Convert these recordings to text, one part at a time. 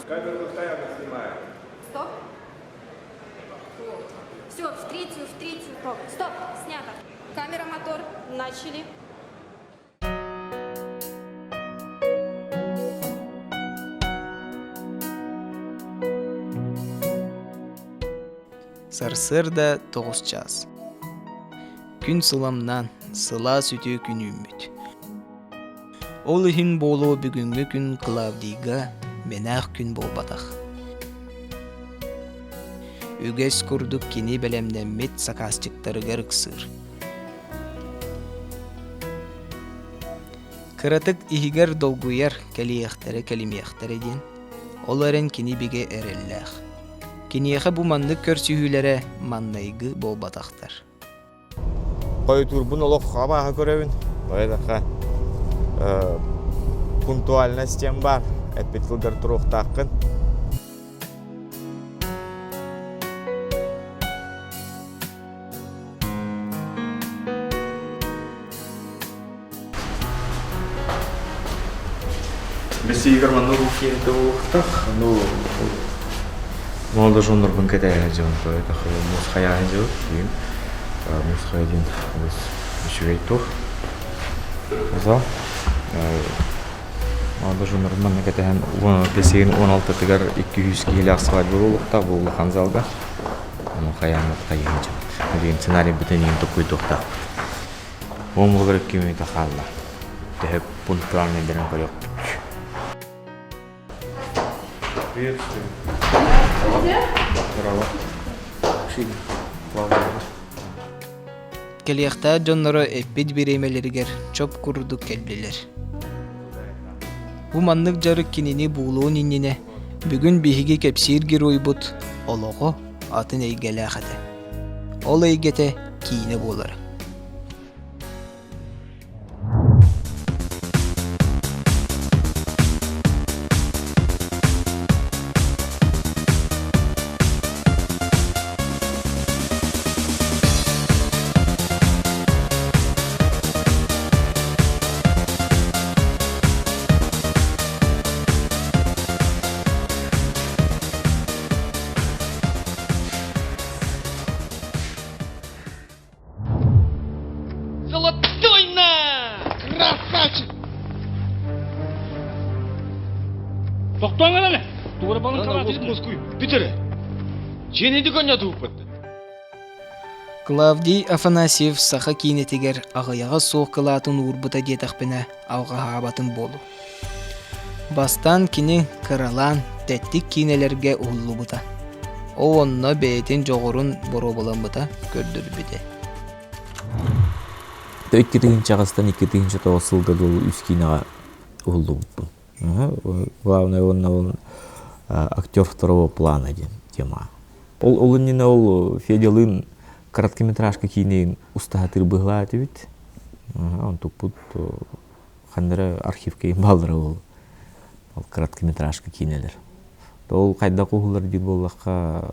Камера постоянно снимает. Стоп. Все, в третью, в третью. Стоп, снято. Камера, мотор, начали. Сарсыарда тоҕус чаас. Күн сыламнаан, сылаас үтүө күн үүммүт. Ол иһин буолуо бүгүҥҥү күн Клавдийга мэнээх күн буолбатах. Үгэс курдук кини бэлэмнэммит сакаасчыттарыгар ыксыыр. Кыратык иһигэр долгуйар, кэлиэхтэрэ-кэлимиэхтэрэ диэн, ол эрэн кини бигэ эрэллээх. Киниэхэ бу маннык көрсүһүүлэрэ маннайгы буолбатахтар. Хойутуурбун олох абааһы көрөбүн. Тоҕо пунктуальность диэн баар. Эппит тылгар туруохтааххын. Бэсиигэр манна киһитэ буолуохтаах. Ну, молодожоннорбун кэтэһэ дьон тойтох муус хайаан дьыл диин муус хайа диэн олус үчүгэй туох. Зал молодожоннорбун манна кэтэһэн бэсиигин 16-тыгар 200 киһилээх свадьба буолуохтаах бу улахан залга. Ону хайаан хайыһын дьыбыт. Билигин сценарий бүтэн иһин токуйдуохтаахпыт. Уон икки мүнүүтэ хаалла. Төһө пунктуальнайдарын көрүөхпүт. Приветствую. Кэлиэхтээх дьонноро эппит бириэмэлэригэр чоп курдук кэллилэр. Бу маннык дьарык кинини буулуон иннинэ бүгүн биһиги кэпсиир геройбут олоҕо атын эйгэлээх этэ. Ол эйгэтэ киинэ буолара. Золотой на! Красавчик! Тохтооҥ эрэ! Тугура балын Москуй, бүтэрэ. Дьиэни көннө тууппут. Клавдий Афанасьев саха киинэтигэр аҕыйаҕа суох кылаатын уурбута диэтэхпинэ алҕаһаабатым буолуо. Бастаан кини кыралаан тэттик киинэлэргэ уһуллубута. Ол онно бэйэтин дьоҕурун боруобаламмыта көрдөрбүтэ. 2 тыһыынчаҕастан 2 тыһыынча тоҕус сылга дылы үс киинэҕэ уһуллубуппун. Главное уонна ол актер второго плана диэн тема. Ол ол иннинэ ол Федялыын короткометражка киинэйин устаһатыыр быһылаа этибит. Онтукпут ханна архивка бааллара ол ол короткометражка киинэлэр. Ол хайдах уһулар диир буоллахха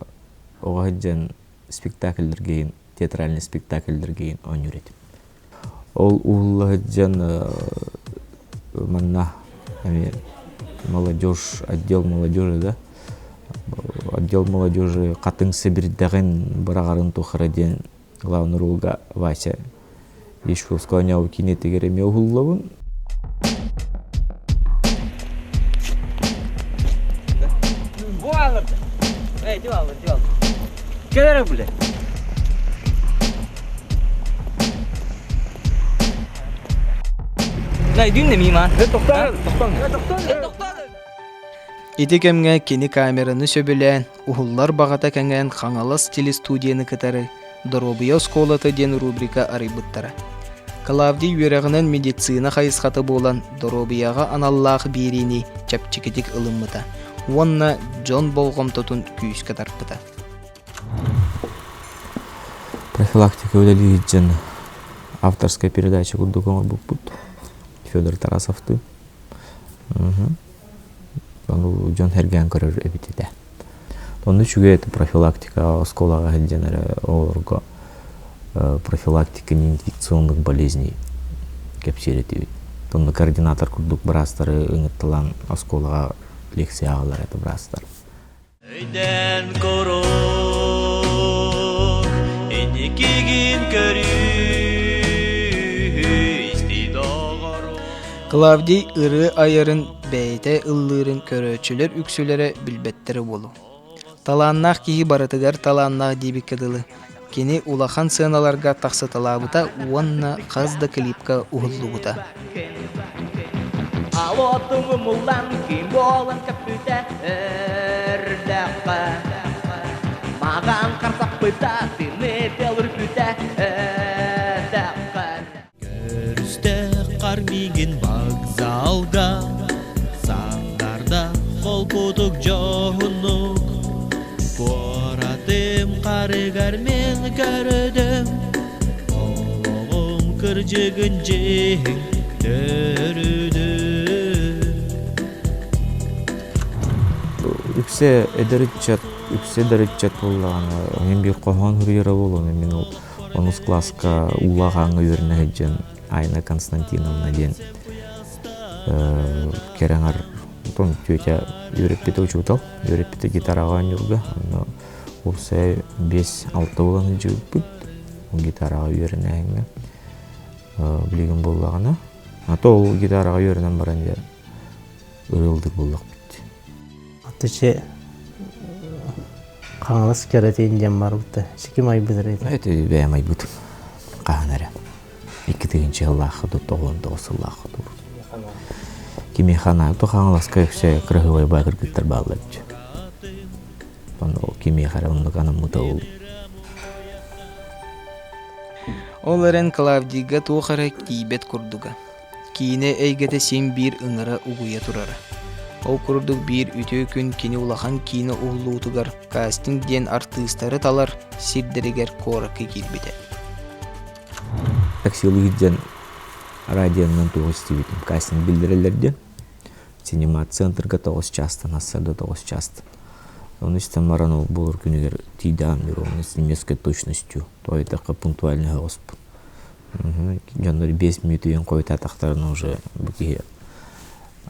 оҕо сылдьан спектакльлэргэ театральный спектакльлэргэ оонньуур этим. Ол уһулла сылдьан манна эмиэ молодежь отдел молодежи да отдел молодежи хатыҥ сэбирдэҕин быраҕарын тухары диэн главный ролга Вася Ешковскай оонньообут киинэтигэр эмиэ уһуллабын. Эй, дивалыр, дивалыр. Кел бile. Ити кэмҥэ кини камераны сөбүлээн, уһуллар баҕата кэҥээн Хаҥалас телестудияны кытары «Доруобуйа оскуолата» диэн рубрика арыйбыттара. Клавдий үөрэҕинэн медицина хайысхата буолан, доруобуйаҕа аналлаах биэриини чэпчэкитик ылыммыта уонна дьон болҕомтотун күүскэ тарпыта. Профилактика үлэлиир дьон авторская передача курдук оҥорбуппут Федор Тарасовтыын. Ону дьон сэргээн көрөр эбит этэ. Онно үчүгэй это профилактика оскуолаҕа сылдьан эрэ оҕолорго профилактика неинфекционных болезней кэпсиир этибит. Онно координатор курдук быраастары ыҥытталаан оскуолаҕа лекция ааҕаллар этэ быраастар. Өйдөөн куруук инникигин көрүү исти доҕору Клавдий ырыа айарын бэйэтэ ыллыырын көрөөччүлэр үксүлэрэ билбэттэрэ буолуо. Талааннаах киһи барытыгар талааннаах диэбиккэ дылы, кини улахан сыаналарга тахсыталаабыта уонна хас да клипка уһуллубута. Көрүстэ хар миигин вокзалга Сардарда холкутук дьоһуннук Куоратым харыгар мен көрдүм Олоҕум кырдьыгын дьиһин төрүдүм Үксэ эдэр ыччат, үксэ эдэр ыччат буоллаҕына, мин биир хоһоон суруйара буолуом, мин ол Онус кылааска Уулаах ааҥҥа үөрэнэ сылдьан Айна Константиновна диэн кэрэ аҥар потом тетя үөрэппитэ учуутал, үөрэппитэ гитараҕа оонньуурга. Онно уопсайа 5-6 буолан сылдьыбыппыт гитараҕа үөрэнээһиҥҥэ. Билигин буоллаҕына, а то ол гитараҕа үөрэнэн баран дьэ ырыалдыр буоллахпыт. Аттычы Хаҥалас кэрэтин диэн барбыта. Сиким айбыт эрэ. Это бэйэм айбытым. Хаһан эрэ. 2 тыһыынча сыллаахха 99 сыллаахха тур. Кимиэхэ анаан то Хаҥаласка өксө кыраһыабай баа кыргыттар бааллар эбит. Онно кимиэхэ эрэ оннук анаммыта ол. Ол эрэн Клавдийга туох эрэ тиийбэт курдуга. Киинэ эйгэтэ син биир ыҥыра угуйа турара. Ол курдук биир үтүө күн кини улахан киинэ уһуллуутугар кастинг диэн артыыстары талар сирдэригэр куоракка киирбитэ. Таксилыы диэн радионан туох истибитим кастинг биллэрэллэр диэн синема центрга тоҕус чаастан ассарда тоҕус чаастан ону истэн баран ол буолар күнүгэр тиийдэҕим ровно с немецкой точностью то этахха пунктуально оҕуспут Дьоннор 5 мүнүүтүйэн хойутаатахтарына уже бу киһи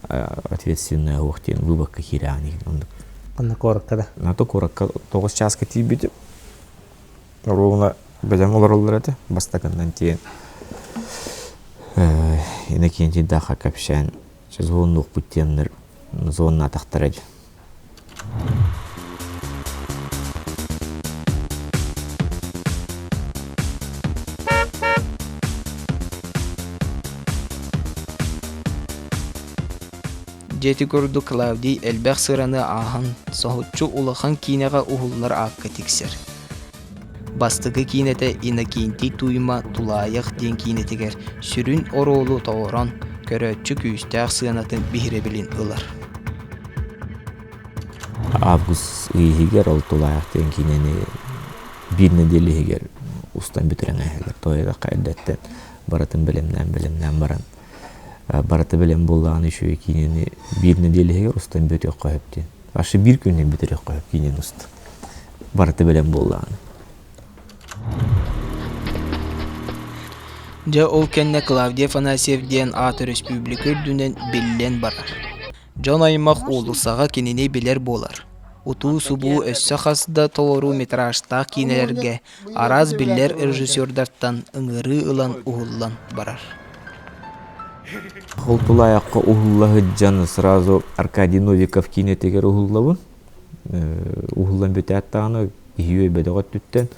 ответственная уох диэн выборка киирэҕин иһин оннук. Онно куоракка да? НАТО куоракка 9 чааска тиийбитим. Ровно бэлэм олороллор этэ. Бастакыннан тиийэн Иннокентийдаахха кэпсээн звоннуохпут диэннэр звоннаатахтара дии. Дьиэти курдук Клавдий элбэх сыраны ааһан, соһуччу улахан киинэҕэ уһуллар аакка тиксэр. Бастакы киинэтэ Иннокентий Туйма «Тулаайах» диэн киинэтигэр сүрүн оруолу толорон, көрөөччү күүстээх сыанатын биһирэбилин ылар. Август ый иһигэр ол Тулаайах диэн киинэни биир нэдиэлэ иһигэр устан бүтэрэн ааһаллар. Тоҕо диэтэххэ эрдэттэн барытын бэлэмнээн-бэлэмнээн баран барыта бэлэм буоллаҕына үчүгэй киинэни биир нэдиэлэ иһигэр устан бүтүөххэ сөп диэн. Вообще биир күнү бүтүрүөххэ сөп киинэни устан. Барыта бэлэм буоллаҕына. Дьэ ол кэннэ Клавдий Афанасьев диэн аат өрөспүүбүлүкэ үрдүнэн биллэн барар. Дьон-аймах уулуссаҕа кинини билэр буолар. Утуу-субуу өссө хас да толору метражтаах киинэлэргэ араас биллэр режиссердартан ыҥырыы ылан уһуллан барар. Ол тулаайахха уһулла сылдьан сразу Аркадий Новиков киинэтигэр уһуллабын. Уһуллан бүтээт даҕаны киһи өйбөтөх өттүттэн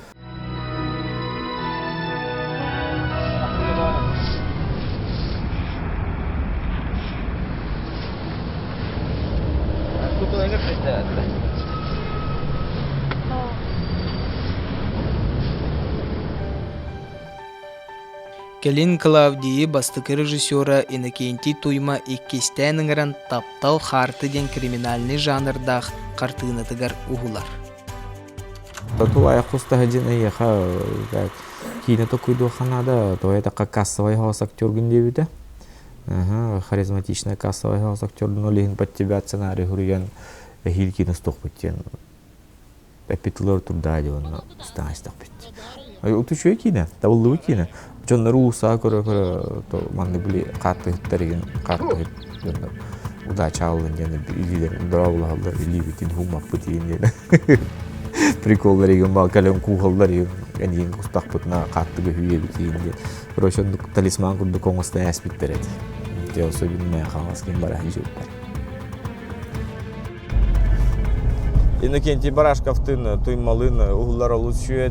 Кэлин Клавдийы бастакы режиссера Иннокентий Туйма иккистээн ыҥыран «Таптал хаарты» диэн криминальнай жанрдаах хартыынатыгар уһулар. Тулаайах кустаһа дьин эйиэхэ киинэ токуйдуохха наада, тоҕо этахха кассовый хаос актергын диэбитэ. Харизматичная кассовый хаос актердун ол иһин под тебя сценарий суруйан эһиил киинэ устуохпут диэн эппит тыллар турдаа диэн онно устаан истэхпит. Үчүгэй киинэ, табыллыбыт киинэ. Дьоннору уусаа көрө-көрө маннык били хааттыһыттар игин хааттыһыт дьоннор. Удача аллын диэн илиилэрин дорооболоһоллор, илиибитин хуумаппыт иин диэн. Приколлар игин бал кэлэн кууһаллар игин эниин кустахпытына хааттыга үһүйэбит иин диэн. Короче, оннук талисман курдук оҥосто ээспиттэр эти. Те особенно хаҥас ким бара життер. Иннокентий Барашковтын Туймалын уһуллар олус үчүгэй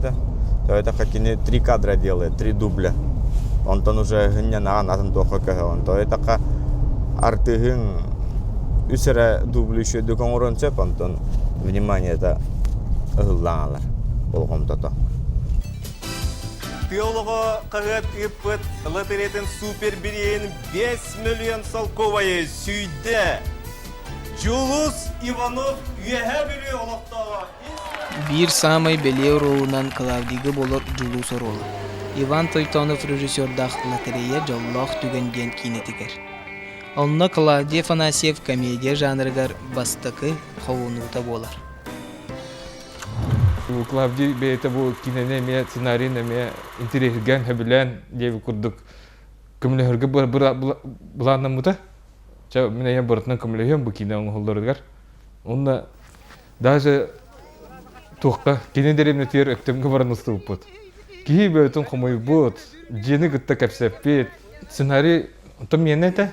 То это кини три кадра делает, три дубля. Онтон уже хынньанаҕан атын туохха көһөҕүн. То это артыһын үс эрэ дублю үчүгэйдик оҥоруон сөп, онтон внимание это ыһыллаҥалар болҕомтото. Тыа олоҕо хаһыат ыыппыт лотереятын супер бириэйин 5 миллион солкуобайы сүүйдэ. Дьулус Иванов Үөһээ Бүлүү олохтооҕо. Биир саамай бэлиэ оруолунан Клавдийга буолар Дьулус оруола. Иван Тойтонов режиссердаах «Лотерея дьоллоох түгэн» диэн киинэтигэр. Онно Клавдий Афанасьев комедия жанрыгар бастакы холонуута буолар. Клавдий бэйэтэ бу киинэни эмиэ сценарийын эмиэ интэриэһиргээн сөбүлээн диэбит курдук көмөлөһөргө былааннаммыта. Чэ, мин эйэ барытынан көмөлөһүөм бу киинэ оҥоһулларыгар. Уонна даже туохха кини дэриэбинэтигэр Өктөмгө баран устубуппут. Киһи бөтүн хомуйбут, дьиэни кытта кэпсэппит. Сценарий онтон миэнэ этэ.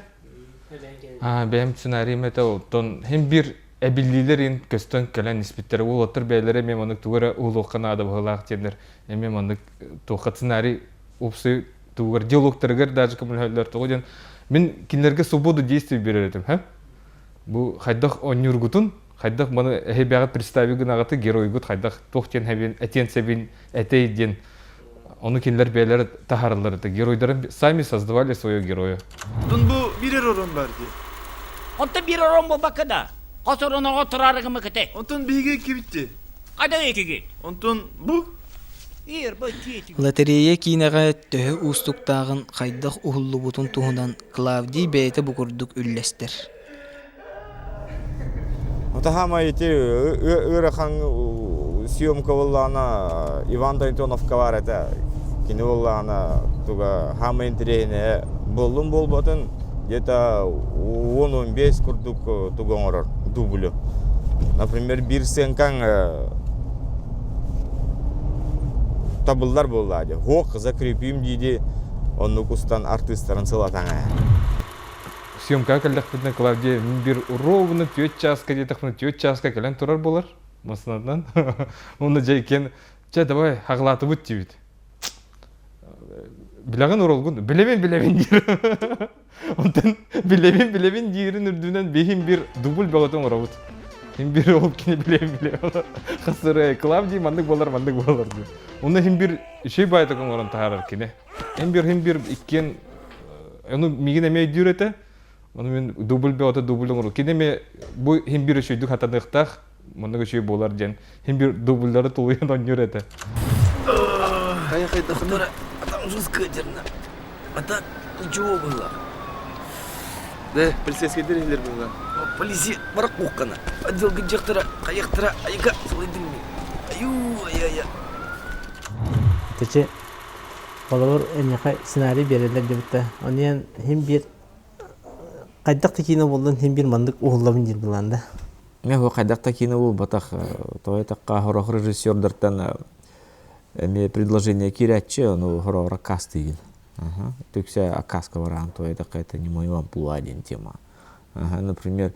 Аа, бэйэм сценарийым этэ, оттон хин бир эбиллиилэр ин көстөн кэлэн испиттэр. Уолаттар бэйэлэрэ эмиэ маннык тугу эрэ уһулуохха наада быһыылаах диэннэр эмиэ маннык туохха сценарий упсы тугугар диалогтарыгар даже көмөлөһөллөр тоҕо диэн мин кинилэргэ свободу действий биэрэр этим һэ бу хайдах оонньуургутун хайдах маны эһибэҕит представи гынаҕыты геройгут хайдах туох диэн хэбин этиэн сэбин этэй диэн ону кинилэр бэйэлэрэ таһаараллар этэ геройдарын сами создавали свое героя Тун бу бирер орон бар дии. Онтон биир орон буолбакка да, хос ороноҕо тураарыгымы кете. Онтон биһиги иккибитти. Хайда икиги? Онтон бу Лотерея киинэҕэ төһө уустуктааҕын, хайдах уһуллубутун туһунан Клавдий бэйэтэ бу курдук үллэстэр. Таһаама ити ыарахан съемка буоллаҕына Иван Антоновка баар этэ. Кини буоллаҕына туга хаама интэриэһинэйэ буоллун буолбатын где-то 10-15 курдук тугу оҥорор дублю. Например, биир сыаҥкаҥ табыллар буоллаа дии. Һуох закрепим дии-дии оннук устан артыыстарын сылатаҥа. Съемкаҕа кэллэхпитинэ Клавдия мин биир ровно түөрт чааска диэтэхпинэ түөрт чааска кэлэн турар буолар массыынатынан. Уонна дьэ иккиэн чэ давай хаҕылаатыбыт диибит. Билэҕин уролгун? Билэбин билэбин диир. Онтон билэбин билэбин диирин үрдүнэн биһим бир дубль бөҕөтө оҥоробут. Хим бир ол кини билэбин билэбин. Хасыры Клавдий маннык буолар маннык буолар диир. Онно хим бир үчүгэй баайытык оҥорон таһаарар кини. Хим бир хим бир иккиэн ону миигин эмиэ өйдүүр этэ. Ону мин дубль бөҕөтө дубль оҥорор. Кини эмиэ бу хим бир үчүгэйдик хатаныахтаах маннык үчүгэй буолар диэн хим бир дубльлары тулуйан оонньуур этэ. А там жестко А так ничего было. Да, полицейскийдер иһилер было. Полиция барак кухкана. Отдел гыджактара, каяктара, айга сылайдыңми. Аю, ая, ая. Итичи холобур эйиэхэ сценарий биэрэллэр диэбиттэ. Онуйан иһин биир хайдах да киинэ буоллун иһин биир маннык уһуллабын диир былаан да. Мен хайдах да киинэ буолбатах. Тоҕо этахха сорох режиссердартан эмиэ предложение киирээччи, ону сороҕор аккаастыыгын. Түксэ аккааска бараан тоҕо этахха это не мое амплуа диэн тема. Например,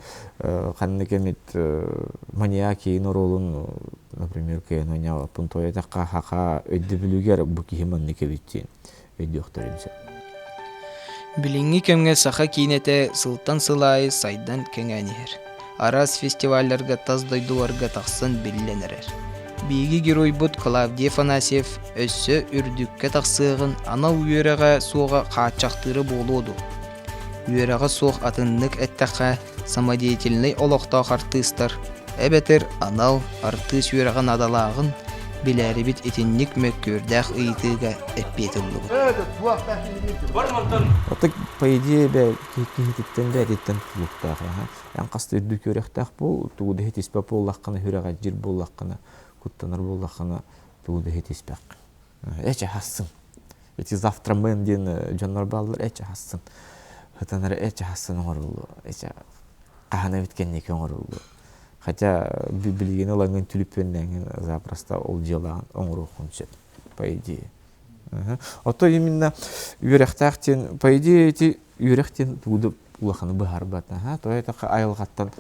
ханнык эмит маньяк иин оруолун, например, кыайан оонньообоппун тоҕо этахха хаха өйдөбүлүгэр бу киһи маннык эбит диэн өйдүөхтэрин сөп. Билиҥҥи кэмҥэ саха киинэтэ сылтан сыл аайы сайдан кэҥээн иһэр. Араас фестивалларга тас дойдуларга тахсан биллэн эрэр. Биһиги геройбут Клавдий Афанасьев өссө үрдүккэ тахсыаҕын анал үөрэҕэ суоҕа хааччахтыыра буолуо дуо? Үөрэҕэ суох атыннык эттэххэ, самодеятельнай олохтоох артыыстар эбэтэр анал артыыс үөрэҕэ наадалааҕын билээрибит итинник мөккүөрдээх ыйытыыга эппиэт ыллыбыт. Ото по идее бэ киһититтэн бээтиттэн тутулуктаах эн хаста үрдүк үөрэхтээх буол тугу да иһитиспэт буоллаххына сүрэҕэлдьиир буоллаххына куттанар буоллаххына тугу да иһитиспэххин эчэ хассын Ити завтра мэн диэн дьоннор бааллар эчэ хассын. Хытанары эчэ хассын оҥоруллу. Эчэ. хаһан эбит кэнники оҥоруллуо. Хотя билигин ылаҥҥын түлүпүөннээҥҥин запросто ол дьыалаҕын оҥоруоххун сөп, по идее. Ото именно үөрэхтээх диэн, по идее ити үөрэх диэн тугу да улаханы быһаарбат. То это айылҕаттан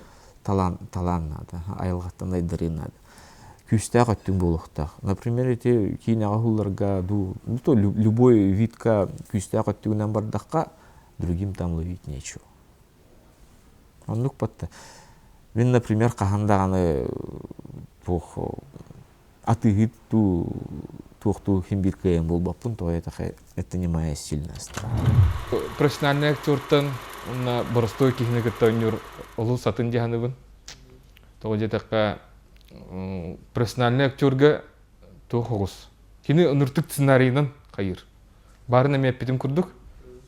талаан, талаан наада, айылҕаттан айдарыы наада. Күүстээх өттүҥ буолуохтаах. Например, ити киинэҕэ уһулларга дуу, ну то любой видка күүстээх өттүгүнэн бардахха, другим там ловить нечего. Оннук батта. Мин, например, хаһан даҕаны туох атыыһыт дуу, туохтуу хин биир кыайан буолбаппын, тоҕо диэтэххэ, это не моя сильная сторона. Профессиональный актертан уонна боростуой киһини кытта оонньуур олус атын дии саныыбын. Тоҕо диэтэххэ, профессиональный актерга туох оҕус. Кини ыныртык сценарийынан хайыыр. Баарын эмиэ эппитим курдук,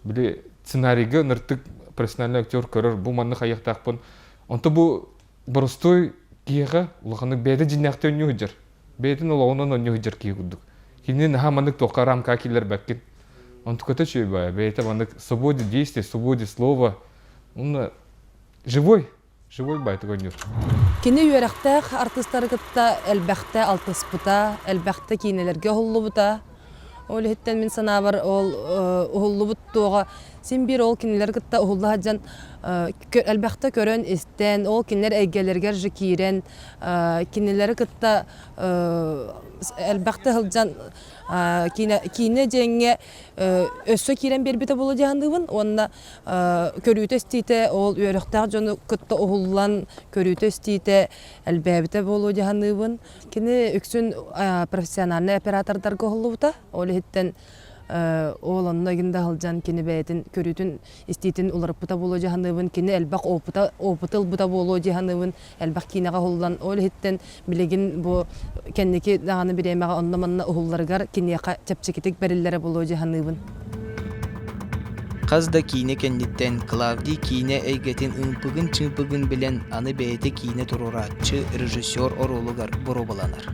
били сценарийга ыныртык профессиональный актер көрөр, бу маннык хайыахтаахпын. Онто бу боростуой киһиэхэ улаханнык бэйэтэ дьиннээхтик оонньуу сылдьар. Бэйэтин олоҕунан оонньуу сылдьар киһи курдук. Кинини наһаа маннык туохха рамка киллэрбэккин. Онтуката үчүгэй баайа. Бэйэтэ маннык свободе действия, свободе слова. Уонна живой, живой баайтык оонньуур. Кини үөрэхтээх артыыстары кытта элбэхтэ алтыспыта, элбэхтэ киинэлэргэ уһуллубута. Ол иһиттэн мин санаабар ол уһуллубут туоҕа син биир ол кинилэри кытта уһулла сылдьан элбэхтэ көрөн истэн, ол кинилэр эйгэлэригэр же киирэн, кинилэри кытта элбэхтэ сылдьан киинэ, киинэ диэҥҥэ өссө киирэн биэрбитэ буолуо дии саныыбын уонна көрүүтэ-истиитэ ол үөрэхтээх дьону кытта уһуллан көрүүтэ-истиитэ элбээбитэ буолуо дии саныыбын. Кини үксүн профессиональнай оператордарга уһуллубута. Ол иһиттэн ол онно игин да сылдьан кини бэйэтин көрүүтүн истиитин уларыппыта буолуо дии саныыбын. Кини элбэх опыта опыты ылбыта буолуо дии саныыбын. Элбэх киинэҕэ уһуллан ол иһиттэн билигин бу кэнники даҕаны бириэмэҕэ онно-манна уһулларыгар киниэхэ чэпчэкитик бэриллэрэ буолуо дии саныыбын. Хас да киинэ кэнниттэн Клавдий киинэ эйгэтин ымпыгын-чымпыгын билэн аны бэйэтэ киинэ туруорааччы режиссер оруолугар боруобаланар.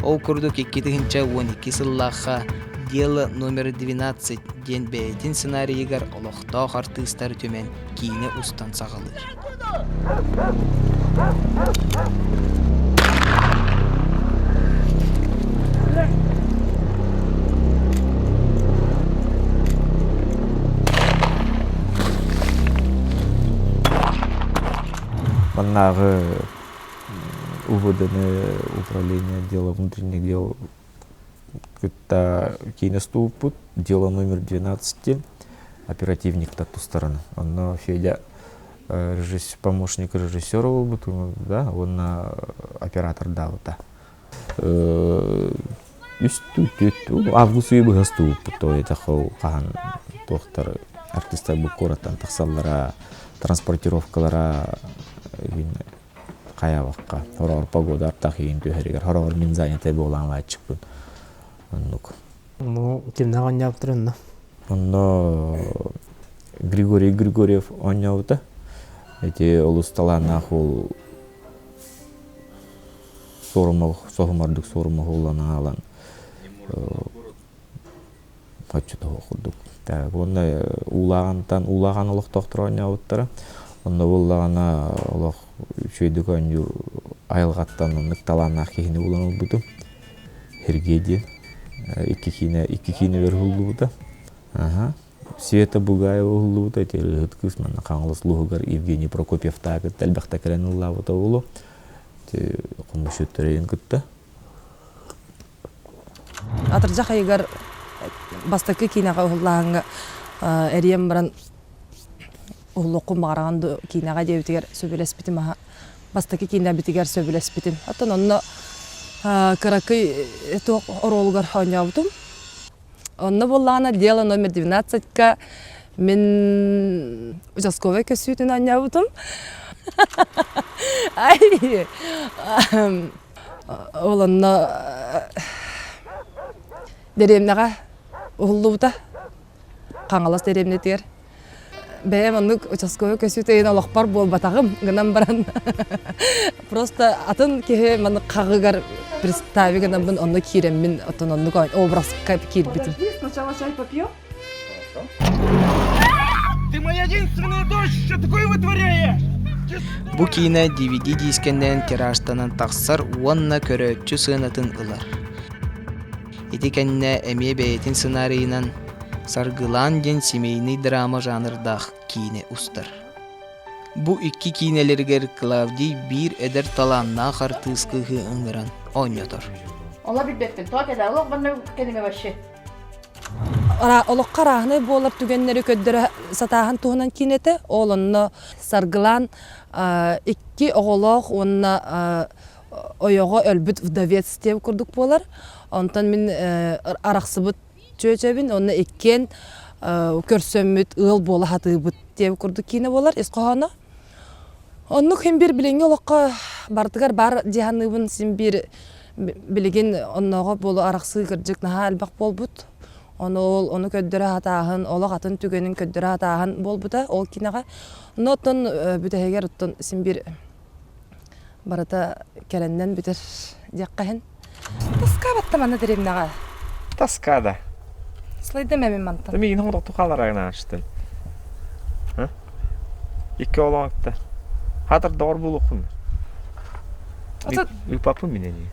Ол курдук 2012 сыллаахха «Дело номер 12» диэн бэйэтин сценарийыгар олохтоох артыыстары түмэн киинэ устан саҕалыыр. Маннааҕы УВД-ны управление отдела внутренних дел кытта киинэ устубуппут дело номер 12 диэн оперативниктар тустарынан. Онно Федя помощник режиссера буолбут, да, уонна оператордаабыта. Үс август үйэ быһа устубуппут то хаһан туохтар артистар бу куораттан тахсаллара, транспортировкалара хайаабакка хороҕор погода артах иин түһэригэр хороҕор мин занятый буолан лааччыкпын оннук Ну, кимнээх оонньообуттар онно? Онно Григорий Григорьев оонньообута. Ити олус талааннаах уол суорума соһумардык суорума уһуллан аалан оччотооҕу курдук. Так, уонна уулааҕантан уулааҕан олохтоохтор оонньообуттара. Онно буоллаҕына олох үчүгэйдик оонньуур айылҕаттан оннук талааннаах киһини булан ылбытым. Сергей диэн. Икки киинэ икки киинэбэр уһуллубута. Аха. Света Бугаева уһуллубута, ити ырыаһыт кыыс манна Хаҥалас улууһугар Евгений Прокопьевтаах кытта элбэхтэ кэлэн ыллаабыта буолуо. Ити хомусчуттарын кытта. Атырдьах ыйыгар бастакы киинэҕэ уһуллааһыҥҥа эрийэн баран уһуллуоххун баҕараҕын дуу киинэҕэ диэбитигэр сөбүлэспитим аһа бастакы киинэбитигэр сөбүлэспитим. Оттон онно кыракый туох оруолугар оонньообутум. Онно буоллаҕына дело номер 12-ка мин участковай көссүүтүн оонньообутум. Ай Ол онно дэриэбинэҕэ уһуллубута Хаҥалас дэриэбинэтигэр. Бэйэм оннук участковай көсүү олохпор буолбатаҕым гынан баран просто атын киһи маннык хаҕыгар представи гынаммын онно киирэммин оттон оннук образка киирбитим. Сначала чай попьем? Ты моя единственная дочь, что такое вытворяешь? Бу киинэ DVD диискэннэн тиражтанан тахсар уонна көрөөччү сыанатын ылар. Ити кэннэ эмиэ бэйэтин сценарийынан «Саргылаан» диэн семейный драма жанрдаах киинэ устар. Бу икки киинэлэригэр Клавдий биир эдэр талааннаах артыыс кыыһы ыҥыран оонньотор. Ола билбэппин. Тоҕо кэлэ олох манна кэлиҥэ вообще. Олоххо арааһынай буолар түгэннэри көрдөрө сатааһын туһунан киинэтэ. Ол онно Саргылаан икки оҕолоох уонна ойоҕо өлбүт вдовец диэн курдук буолар. Онтон мин арахсыбыт чүөчэбин уонна иккиэн көрсөммүт ыал буола сатыыбыт диэн курдук киинэ буолар ис хоһооно. Оннук син биир билиҥҥи олоххо барытыгар баар дии саныыбын син биир билигин оннооҕо буолу арахсыы кырдьык наһаа элбэх буолбут. Ону ол ону көрдөрө сатааһын, олох атын түгэнин көрдөрө сатааһын буолбута ол киинэҕэ. Но оттон бүтэһигэр оттон син биир барыта кэлэннэн бүтэр диэххэ иһин. Тоска батта манна дэриэбинэҕэ. Тоска да. Слайдым эмин мантан. Миигин хомотохту хааларагын аачтын. Икки олоҥта. Хатыр доҕор булуоххун. Ыпаппын мин эни.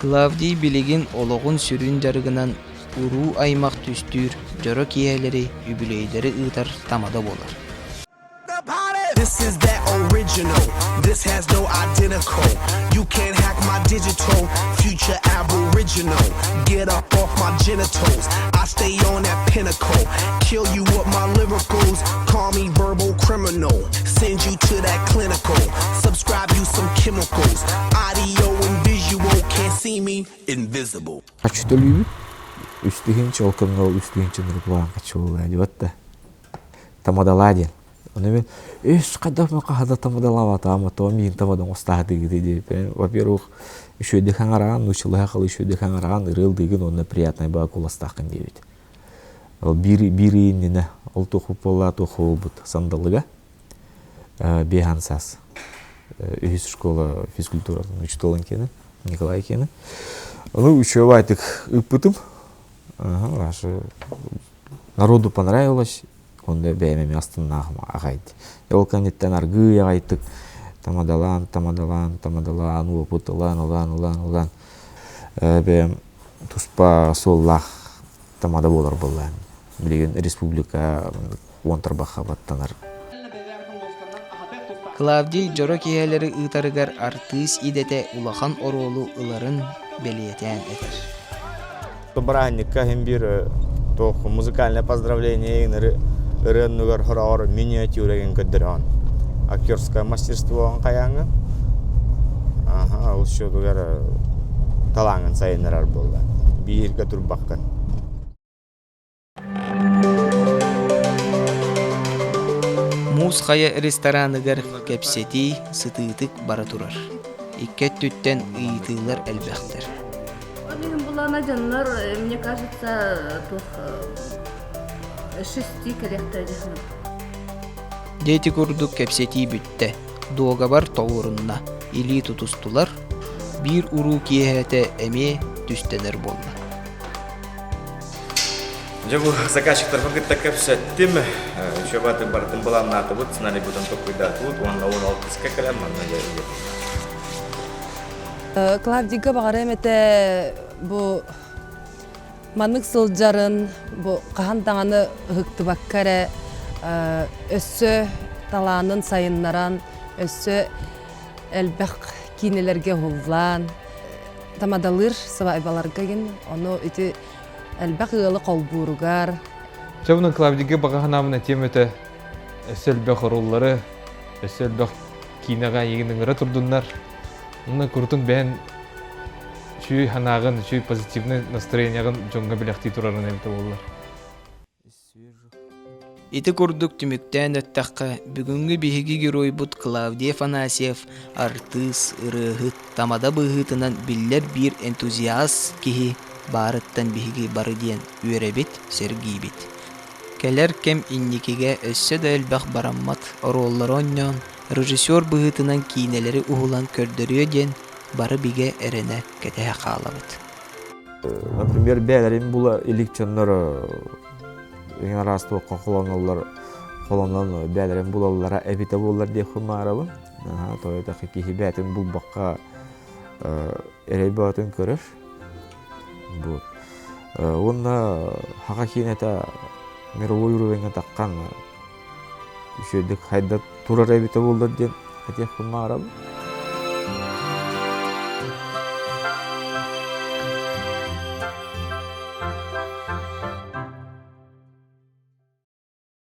Клавдий билигин олоҕун сүрүн дьарыгынан уруу-аймах түстүүр дьоро киэһэлэри, үбүлүөйдэри ыытар тамада буолар. This is that original. This has no identical. You can't hack my digital. Future aboriginal. Get up off my genitals. I stay on that pinnacle. Kill you with my lyricals. Call me verbal criminal. Send you to that clinical. Subscribe you some chemicals. Audio and visual. Can't see me. Invisible. Хочу төлүүбүт. Үс тыһыынча ол кэмҥэ ол үс тыһыынча нуруклаан хочу буолла диэбэт да. Тамадалаа диэн. Ону мен эс хайдах мен хаһада тамадалаабатаам ото миин тамадан оҥостаатыгыт диэппин. Во-первых, үчүгэйдик хаҥараан, нууччалыы халы үчүгэйдик хаҥараан ырыалдыыгын уонна приятнай баа куоластааххын диэбит. Ол биир биир иннинэ ол туох буолла туох буолбут сандалыга биэһэн саас үһүс школа физкультуратын учууталын киэнэ Николай киэнэ. Ну, үчүгэйдик ыыппытым. Народу понравилось, онно бэйэм эмиэ астыннаахым аҕай. Ол кэнниттэн аргыый аҕайтык тамадалаан, тамадалаан, тамадалаан, уопут ылан, ылан, ылан, ылан бэйэм туспа суоллаах тамада буолар буоллаан. Билигин республика уон тарбахха баттанар. Клавдий дьоро киэһэлэри ыытарыгар артыыс идэтэ улахан оруолу ыларын бэлиэтээн этэр. Бырааһынньыкка иһин биир туох музыкальное поздравление ырыанныгар хороҕор миниатюрагын көрдөрөҕүн. Актерское мастерство хайааҥҥын. Аха, ол счетугар талааҥын сайыннарар буолла. Бииргэ турбаккын. Муус Хайа рестораныгар кэпсэтии сытыытык бара турар. Икки өттүттэн ыйытыылар элбэхтэр. Ол булана дьоннор, мне кажется, туох шести кэлиэхтэрэ дии Дьэ ити курдук кэпсэтии бүттэ. Дуогабар толорунна, илии тутустулар, биир уруу киэһэтэ эмиэ түстэнэр буолла. Дьэ бу заказчиктарбын кытта кэпсэттим. Еще баты барытын былааннаатыбыт, сценарийбытын толкуйдаатыбыт уонна уон алтыска кэлэн манна дьэ Клавдийга баҕарыам этэ бу маннык сылдьарын бу хаһан даҕаны ыһыктыбакка эрэ өссө талаанын сайыннаран, өссө элбэх киинэлэргэ уһуллаан тамадалыыр сыбаайбаларга гин ону ити элбэх ыалы холбууругар Чэ мунан Клавдийга баҕа санаабын этиэм этэ өссө элбэх оруоллары, өссө элбэх киинэҕэ эйигин ыҥыра турдуннар. Онно курутун бэйэн үчүгэй санааҕын, үчүгэй позитивный настроениеҕын дьоҥҥо билэхтии турарын эбитэ буоллар. Ити курдук түмүктээн эттэххэ, бүгүҥҥү биһиги геройбут Клавдий Афанасьев артыыс, ырыаһыт, тамада быһыытынан биллэр биир энтузиаст киһи баарыттан биһиги бары диэн үөрэбит, сэргиибит. Кэлэр кэм инникигэ өссө да элбэх бараммат оруоллары оонньоон, режиссер быһыытынан киинэлэри уһулан көрдөрүө диэн бары бигэ эрэнэ кэтэһэ хаалабыт. Например, бэйэлэрин була илик дьоннор. Иҥин араас туохха холоноллор, холонон бээлэрин булаллара эбитэ буоллар диэхпин баҕарабын. Тоҕо диэтэххэ киһи бэйэтин булбакка эрэй бөҕөтүн көрөр. Бу уонна хаха киинэтэ мировой уровеньҥа таххан үчүгэйдик хайда турар эбитэ буоллар диэн этиэхпин баҕарабын.